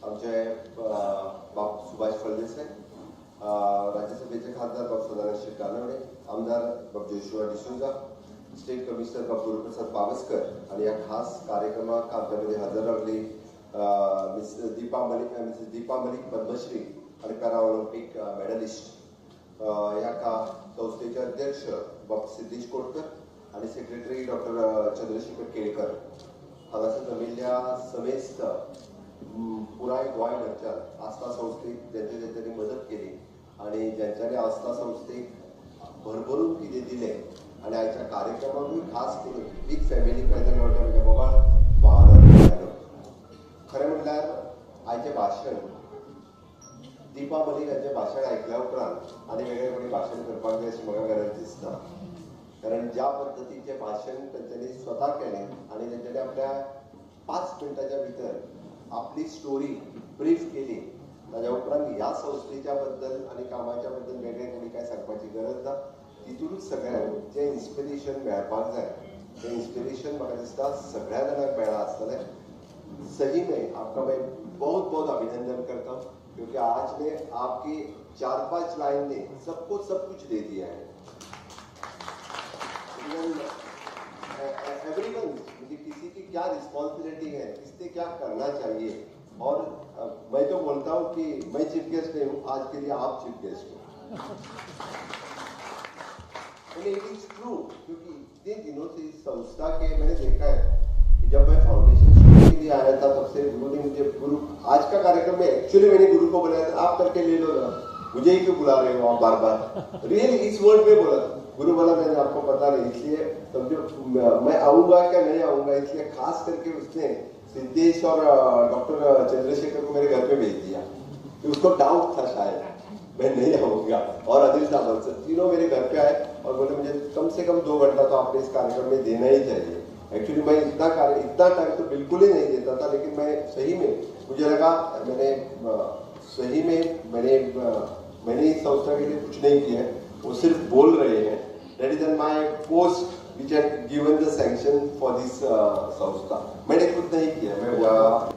आमचे बाब सुभाष फळदेसाय, राज्यसभेचे खासदार बाब सदानंद शेट रानवडे, आमदार बाब जोशुआ डिसोजा, स्टेट कमिशनर बाब गुरुप्रसाद पावसकर आणि या खास कार्यक्रमाक आमच्यामध्ये हजर रावली मिस दीपा मलिक, मिसेस दीपा मलिक, पद्मश्री आणि पॅरा ऑलिम्पिक मेडलिस्ट, ह्या का संस्थेचे अध्यक्ष बाब सिद्धेश कोटकर आणि सेक्रेटरी डॉक्टर चंद्रशेखर केळकर, हांगासर जमिल्ल्या समेस्त पुराय गोंयभरच्यान आस्था संस्थेक ज्यांच्या ज्यांच्यानी मदत केली आणि ज्यांच्यानी आस्था संस्थेक भरभरून कितें दिलें आणि आयच्या कार्यक्रमाकूय खास करून विथ फॅमिली प्रेझेंट म्हणटा म्हज्या मोगाळ भावानो, खरें म्हणल्यार आयचें भाशण, दीपा मलिक हांचें भाशण आयकल्या उपरांत आनी वेगळें कोणी भाशण करपाक जाय अशी म्हाका गरज दिसना, कारण ज्या पद्दतीचें भाशण तांच्यांनी स्वता केलें आनी तांच्यांनी आपल्या 5 मिनटाच्या भितर आपली स्टोरी ब्रीफ केली, ताज्या उपरांत ह्या संस्थेच्या बद्दल आनी कामाच्या बद्दल वेगळें कोणी कांय सांगपाची गरज ना. तितूनच सगळ्यांक जें इन्स्पिरेशन मेळपाक जाय तें इन्स्पिरेशन म्हाका दिसता सगळ्या जाणांक मेळ्ळां आसतलें. सही में आपका मैं बहुत बहुत अभिनंदन करता हूँ, क्योंकि आज ने आपकी चार पांच लाइन ने सबको सब कुछ दे दिया है. एवरीवन, मुझे किसी की क्या रिस्पॉन्सिबिलिटी है, किसने क्या करना चाहिए और मैं तो बोलता हूँ कि मैं चीफ गेस्ट नहीं हूँ आज के लिए, आप चीफ गेस्ट हो. It is true, क्योंकि इतने दिनों से इस संस्था के मैंने देखा है कि जब मैं फाउंडेशन के लिए आया था, तब से गुरु ने मुझे, गुरु, आज का कार्यक्रम में एक्चुअली मैंने गुरु को बुलाया था, आप करके ले लो ना, मुझे ही क्यों बुला रहे हो आप बार बार? रियली इस वर्ड में बोला था. गुरु बोला, मैंने आपको पता नहीं, इसलिए समझो मैं आऊंगा क्या नहीं आऊंगा. इसलिए खास करके उसने सिद्धेश और डॉक्टर चंद्रशेखर को मेरे घर पे भेज दिया कि उसको डाउट था शायद मैं नहीं आऊंगा. और अनिल सावंत सर, तीनों मेरे घर पे आए और बोले, मुझे कम से कम 2 घंटा तो आपने इस कार्यक्रम में देना ही चाहिए. एक्चुअली मैं इतना कार्य, इतना टाइम तो बिल्कुल ही नहीं देता था, लेकिन मैं सही में मुझे लगा मैंने सही में मैंने मैंने इस संस्था के लिए कुछ नहीं किया है, वो सिर्फ बोल रहे हैं. That is my post which had given the sanction for this संस्था. मैंने खुद नहीं किया.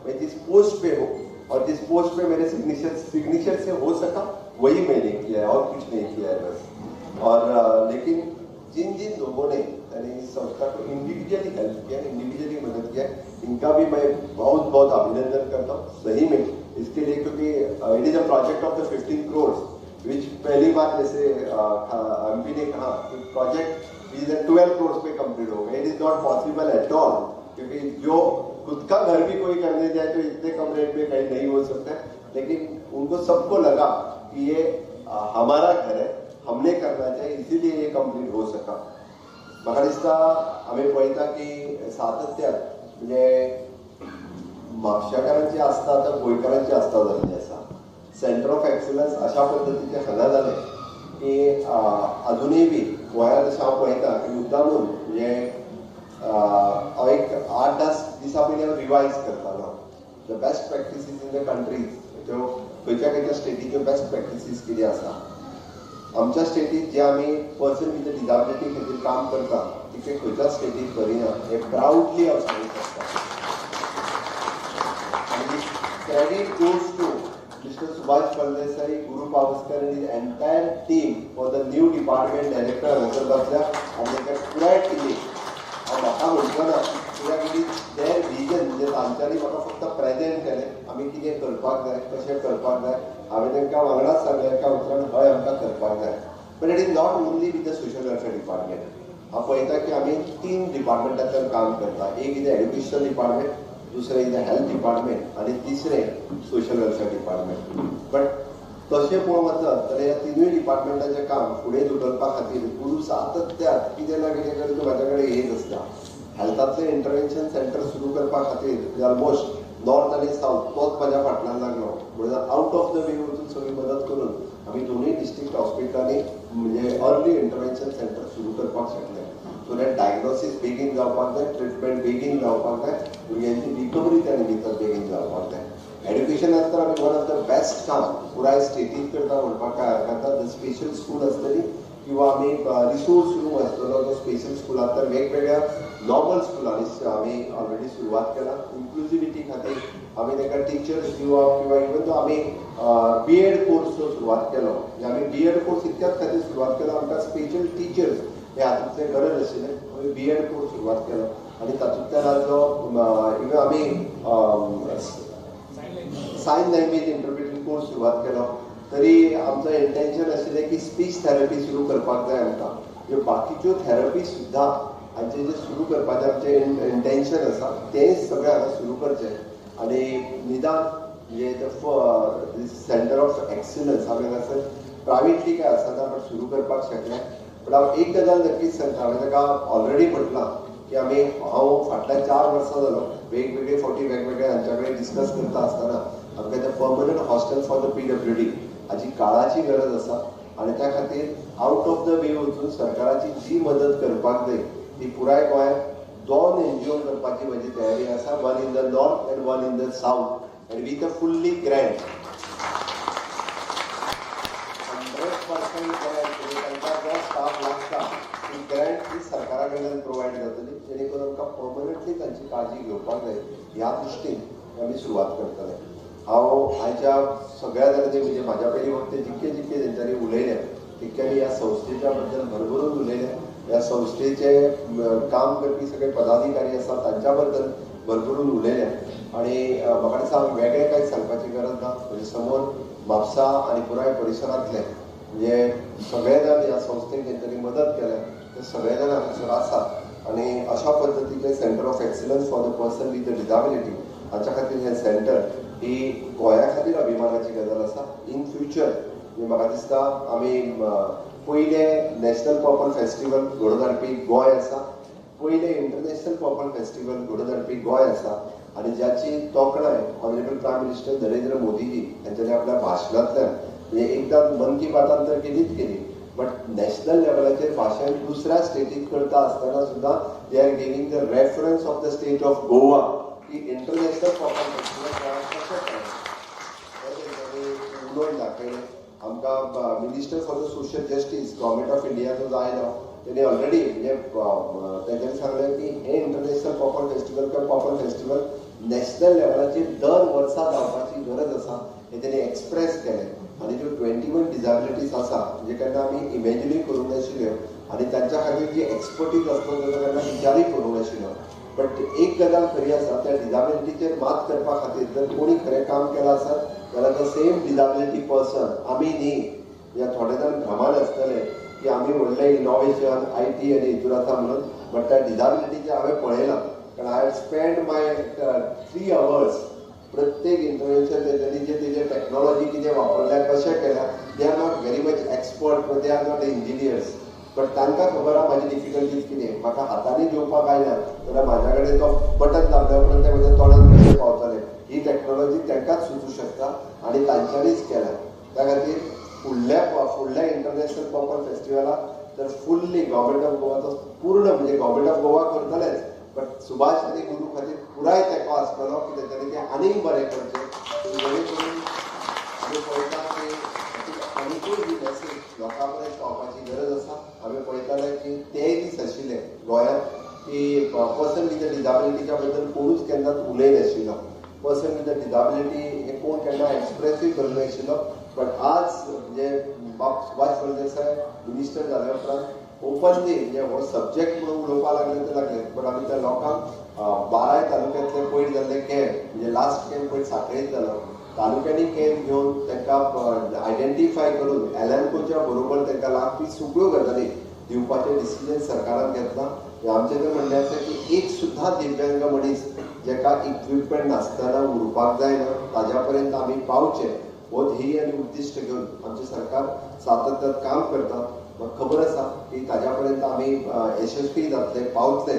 मैं जिस पोस्ट पे हूँ और जिस पोस्ट पे मेरे सिग्नेचर सिग्नेचर से हो सका, वही मैंने किया है और कुछ नहीं किया है बस. और लेकिन जिन जिन लोगों ने, यानी इस संस्था को इंडिविजुअली हेल्प किया, इंडिविजुअली मदद किया, इनका भी मैं बहुत बहुत अभिनंदन करता हूँ सही में इसके लिए, क्योंकि it is a project of the 15 crore which पहली बार, जैसे एमपी ने कहा कि project is 12 crore pay complete हो Gaya. It is not possible at all, क्योंकि जो खुद का घर भी कोई करने जाए तो इतने कम रेट में कहीं नहीं हो सकता है. लेकिन उनको सबको लगा कि ये हमारा घर है, हमने करना चाहिए, इसीलिए ये कंप्लीट हो सका. म्हाका दिसता आमी पळयता की सातत्यान म्हणजे म्हापशेकारांची आस्था आतां गोंयकारांची आस्था जाल्ली आसा. सेंटर ऑफ एक्सलन्स अशा पद्दतीचे हांगा जालें की अजुनूय बी गोंयांत अशें हांव पळयता की मुद्दामून म्हणजे हांव एक 8-10 दिसां पयलीं हांव रिवायज करतालो the best practices in the countries, त्यो खंयच्या खंयच्या स्टेटीच्यो बेस्ट प्रॅक्टिसीस कितें आसा. आमच्या स्टेटीत जे आमी पर्सन विथ डिजाबिलिटी खातीर काम करता, तितकें खंयच्याच स्टेटीत करिना हें प्रावडली हांव सांगूंक शकता. आनी credit goes to Mister Subhash Phaldesai, Guru Pawaskar and his entire team for the new department director हांगासर बसल्या आनी तांच्या पुराय टिमीक. हांव म्हाका म्हणचो ना, कित्याक it is there vision. म्हणजे तांच्यांनी म्हाका फक्त प्रेजेंट केलें, आमी कितें करपाक जाय, कशें करपाक जाय. हांवें तांकां वांगडाच सांगलें एका उतरान, हय, आमकां करपाक जाय. But it is not only with the social welfare department. हांव पळयता की आमी तीन डिपार्टमेंटांतल्यान काम करता. एक is education department, दुसरें is health department आनी तिसरें सोशल वेलफेअर डिपार्टमेंट. बट तशें पळोवंक वचत जाल्यार ह्या तिनूय डिपार्टमेंटाचें काम फुडें धुकलपा खातीर गुरू सातत्यान कितें ना कितें करून म्हाज्या कडेन येत आसता. हेल्थांतलें इंटरवेन्शन सेंटर सुरू करपा खातीर ऑलमोस्ट नॉर्थ आनी सावथ तोच म्हाज्या फाटल्यान लागलो. म्हणून आउट ऑफ the way वचून सगळी मदत करून आमी दोनूय डिस्ट्रिक्ट हॉस्पिटलांनी म्हणजे अर्ली इंटरवेन्शन सेंटर सुरू करपाक शकले, सो that diagnosis बेगीन जावपाक जाय, ट्रिटमेंट बेगीन जावपाक जाय, भुरग्यांची रिकवरी त्या निमित्तान बेगीन जावपाक जाय. एड्युकेशनात तर आमी वन ऑफ the best काम पुराय स्टेटीत करता म्हणपाक काय हरकत ना. The special school आसतली. किंवा आमी रिसोर्स रूम आसतलो तो स्पेशल स्कुलांतल्यान वेगवेगळ्या नॉर्मल स्कुलांनी आमी ऑलरेडी सुरवात केला. इन्क्लुजिविटी खातीर आमी तांकां टिचर्स दिवप किंवा इवन तो आमी बी.एड कोर्स जो सुरवात केलो, म्हणजे आमी बी.एड कोर्स इतक्याच खातीर सुरवात केलो, आमकां स्पेशल टिचर्स हे हातूंतले गरज आशिल्लें, आमी बी.एड कोर्स सुरवात केलो आनी तातूंतल्यान आज जो इवन आमी सायन लँग्वेज इंटरप्रिटींग कोर्स सुरवात केलो. तरी आमचो इंटेन्शन आशिल्लें की स्पीच थेरपी सुरू करपाक जाय आमकां, ह्यो बाकीच्यो थेरपी सुद्दां हांचे जे सुरू करपाचें आमचें इंटेन्शन आसा तें सगळें हांगा सुरू करचें आनी निदान म्हणजे सेंटर ऑफ एक्सिलन्स आमी हांगासर प्रायवेटली काय आसना बट सुरू करपाक शकले. बट हांव एक गजाल नक्कीच सांगता, हांवें ताका ऑलरेडी म्हटलां की आमी हांव फाटल्या 4 वर्सां जालो वेगवेगळे फावटी वेगवेगळे हांच्या कडेन डिस्कस करता आसतना आमकां तें permanent hostel for the PWD हाची काळाची गरज आसा आनी त्या खातीर आउट ऑफ the way वचून सरकाराची जी मदत करपाक जाय ती पुराय गोंयांत 2 NGO करपाची म्हजी तयारी आसा, 1 in the north and 1 in the south and with a fully grant, 100% grant. तांकां जो स्टाफ लागता ती ग्रँट ही सरकारा कडल्यान प्रोवायड जातली, जेणे करून आमकां पर्मनंटली तांची काळजी घेवपाक जाय ह्या दृश्टीन आमी सुरवात करतले. हांव आयच्या सगळ्या जाणांनी म्हणजे म्हाज्या पयलीं वखते जितके जितके तेंच्यांनी उलयलें तितक्यांनी ह्या संस्थेच्या बद्दल भरभरून उलयलें. ह्या संस्थेचे काम करपी सगळे पदाधिकारी आसा तांच्या बद्दल भरभरून उलयलें आनी म्हाका दिसता हांव वेगळें कांय सांगपाची गरज ना. म्हणजे समोर म्हापसा आनी पुराय परिसरांतले म्हणजे सगळे जाण ह्या संस्थेक तेंच्यांनी मदत केल्या ते सगळे जाण हांगासर आसात आनी अशा पद्दतीचें centre of excellence for the person with the disability हाच्या खातीर हें सेंटर ही गोंया खातीर अभिमानाची गजाल आसा. इन फ्युचर म्हणजे म्हाका दिसता आमी पयलें नॅशनल पर्पल फेस्टिवल घडोवन हाडपी गोंय आसा, पयलें इंटरनॅशनल पर्पल फेस्टिवल घडोवन हाडपी गोंय आसा आनी ज्याची तोखणाय honourable prime minister Narendra Modiji हांच्यांनी आपल्या भाशणांतल्यान म्हणजे एकदां मन की बातान तर केलीच केली बट नॅशनल लेवलाचेर भाशण दुसऱ्या स्टेटीत करता आसतना सुद्दां they are giving the reference of the state of Goa की इंटरनॅशनल पर्पल फेस्टिवल गोंयांत कशें करप हें तेंच्यांनी उलोवन दाखयलें. आमकां minister for the social justice government of इंडियाचो जो आयलो तेणी ऑलरेडी म्हणजे तेंच्यांनी सांगलें की हें इंटरनॅशनल पर्पल फेस्टिवल किंवा पर्पल फेस्टिवल नॅशनल लेवलाचेर दर वर्सा जावपाची गरज आसा हें तेणी एक्सप्रेस केलें. आनी ज्यो 21 डिजाबिलिटीज आसा म्हणजे केन्ना आमी इमॅजिनूय करूंक नाशिल्ल्यो आनी तांच्या खातीर जी एक्सपर्टीज आसता ताचो केन्ना विचारूय करूंक नाशिल्लो. बट एक गजाल खरी आसा, त्या डिजाबिलिटीचेर मात करपा खातीर जर कोणी खरें काम केलां आसत जाल्यार the same disability person आमी न्ही. म्हणजे थोडे जाण भ्रमान आसतले की आमी व्हडलें इनोवेशन IT आनी हितूर आसा म्हणून, बट त्या डिजाबिलिटीचेर हांवें पळयलां कारण I have spend my 3 hours प्रत्येक इंटरवेन्शन तेंच्यांनी जे तेजे टॅक्नोलॉजी कितें वापरल्या कशें केल्या. They are not very much expert, they are not engineers, but तांकां खबर आहा म्हाजी डिफिकल्टीज कितें. म्हाका हातांनी जेवपाक आयना जाल्यार म्हाज्या कडेन तो बटन दाबल्या उपरांत तें म्हज्या तोंडान कशें पावतलें ही टॅक्नोलॉजी तांकांच सुचूं शकता आनी तांच्यांनीच केल्या. त्या खातीर फुडल्या इंटरनॅशनल पर्पल फेस्टिवलाक तर फुल्ली गव्हर्मेंट ऑफ गोवाचो पूर्ण म्हणजे गव्हर्मेंट ऑफ गोवा करतलेच बट सुभाष आनी गुरू खातीर पुराय तेंको आसतलो की तेंच्यांनी तें आनीक बरें करचें, जेणे करून आमी पळयता की आनिकूय ही मॅसेज लोकां पर्यंत पावपाची गरज आसा. आमी पळयताले की तेय दीस आशिल्ले गोंयांत की पर्सन विथ डिजाबिलिटीच्या बद्दल कोणूच केन्नाच उलयनाशिल्लो, पर्सन विथ डिजाबिलिटी हे कोण केन्ना एक्सप्रेसूय करनाशिल्लो. बट आज म्हणजे बाब सुभाष फळदेसाय मिनिस्टर जाल्या उपरांत ओपनली म्हणजे हो सब्जेक्ट म्हणून उलोवपाक लागले ते लागले. बट आमी त्या लोकांक 12 तालुक्यांतले पयर जाल्ले कॅम्प म्हणजे लास्ट कॅम्प पयर साखळेंत जालो, तालुक्यांनी कॅम्प घेवन तांकां आयडेंटिफाय करून एलएनकोच्या बरोबर तांकां लागपी सगळ्यो गजाली दिवपाचें डिसिजन सरकारान घेतलां. आमचें तें म्हणणें आसा की एक सुद्दां दिव्यांग मनीस जेका इक्विपमेंट नासतना उरपाक जायना ताज्या पर्यंत आमी पावचें हो ध्येय आनी उद्दिश्ट घेवन आमचें सरकार सातत्यान काम करता. म्हाका खबर आसा की ताज्या पर्यंत आमी यशस्वी जातले, पावतले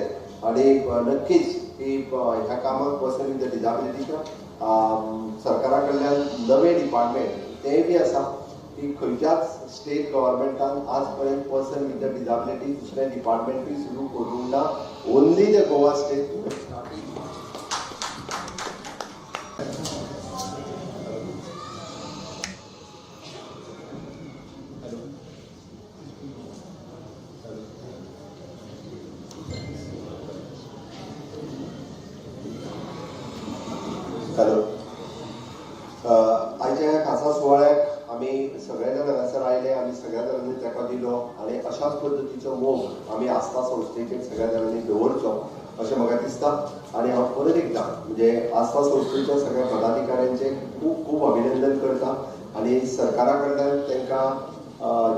आनी नक्कीच की ह्या कामाक पर्सन विथ डिजाबिलिटीच्या सरकारा कडल्यान नवें डिपार्टमेंट तेंय बी आसा की खंयच्याच स्टेट गव्हर्मेंटान आज पर्यंत पर्सन विथ डिजाबिलिटी दुसरें डिपार्टमेंटूय सुरू करूंक ना, ओन्ली the Goa state. सुवाळ्याक आमी सगळे जाण हांगासर आयले, आमी सगळ्या जाणांनी तेंको दिलो आनी अशाच पद्दतीचो मोग आमी आस्था संस्थेचेर सगळ्या जाणांनी दवरचो अशें म्हाका दिसता. आनी हांव परत एकदां म्हणजे आस्था संस्थेच्या सगळ्या पदाधिकाऱ्यांचें खूब खूब अभिनंदन करता आनी सरकारा कडल्यान तांकां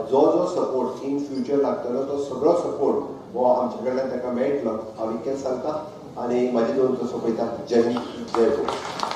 जो जो सपोर्ट इन फ्युचर लागतलो तो सगळो सपोर्ट हो आमच्या कडल्यान तांकां मेळटलो, हांव इतकेंच सांगता आनी म्हाजी दोन सोंपयता. जय हिंद, जय गोवा.